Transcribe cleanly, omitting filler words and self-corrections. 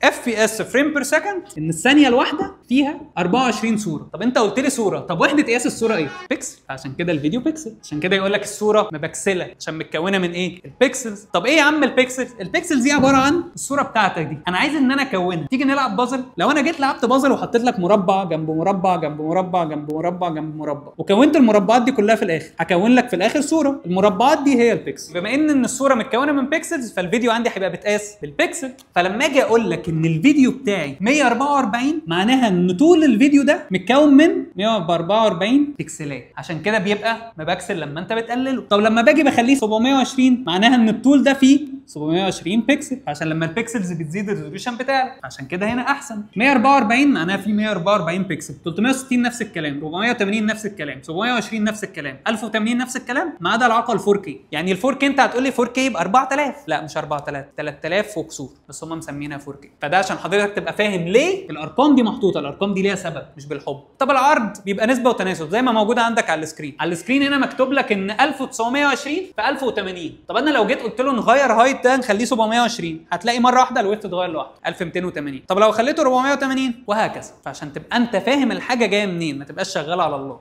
FPS frame per second، ان الثانية الواحدة فيها 24 صوره. طب انت قلت لي صوره، طب وحده قياس الصورة ايه؟ بيكسل. عشان كده الفيديو بيكسل، عشان كده يقول لك الصورة مبكسله عشان متكونه من ايه؟ ال pixels. طب ايه يا عم ال pixels؟ ال pixels دي عبارة عن الصورة بتاعتك دي، انا عايز ان انا اكونها. تيجي نلعب بازل؟ لو انا جيت لعبت بازل وحطيت لك مربع جنب مربع جنب مربع جنب مربع جنب مربع، وكونت المربعات دي كلها في الاخر، هكون لك في الاخر صوره. المربعات دي هي البيكسل. بما ان الصورة متكونه من pixels، فالفيديو عندي هيبقى بيتقاس بالبيكسل. فلما اجي اقول لك ان الفيديو بتاعي 144، معناها ان طول الفيديو ده متكون من 144 بكسلات، عشان كده بيبقى مبكسل لما انت بتقلله. طب لما باجي بخليه 720، معناها ان الطول ده فيه 720 بكسل، عشان لما ال pixels بتزيد ال resolution بتاعك، عشان كده هنا احسن. 144 معناها فيه 144 بكسل، 360 نفس الكلام، 480 نفس الكلام، 720 نفس الكلام، 1080 نفس الكلام، ما عدا العقل 4K. يعني ال 4K انت هتقول لي 4K يبقى 4000، لا مش 4000، 3000 وكسور، بس هم مسمينها 4K. فده عشان حضرتك تبقى فاهم ليه الارقام دي محطوطة، الارقام دي ليها سبب مش بالحب. طب العرض بيبقى نسبه وتناسب زي ما موجودة عندك على ال screen. على ال screen هنا مكتوب لك ان 1920 في 1080. طب انا لو جيت قلت له نغير height ده نخليه 720، هتلاقي مرة واحدة ال width اتغير لوحده 1280. طب لو خليته 480 وهكذا. فعشان تبقى انت فاهم الحاجة جاية منين، ما تبقاش شغال على الله.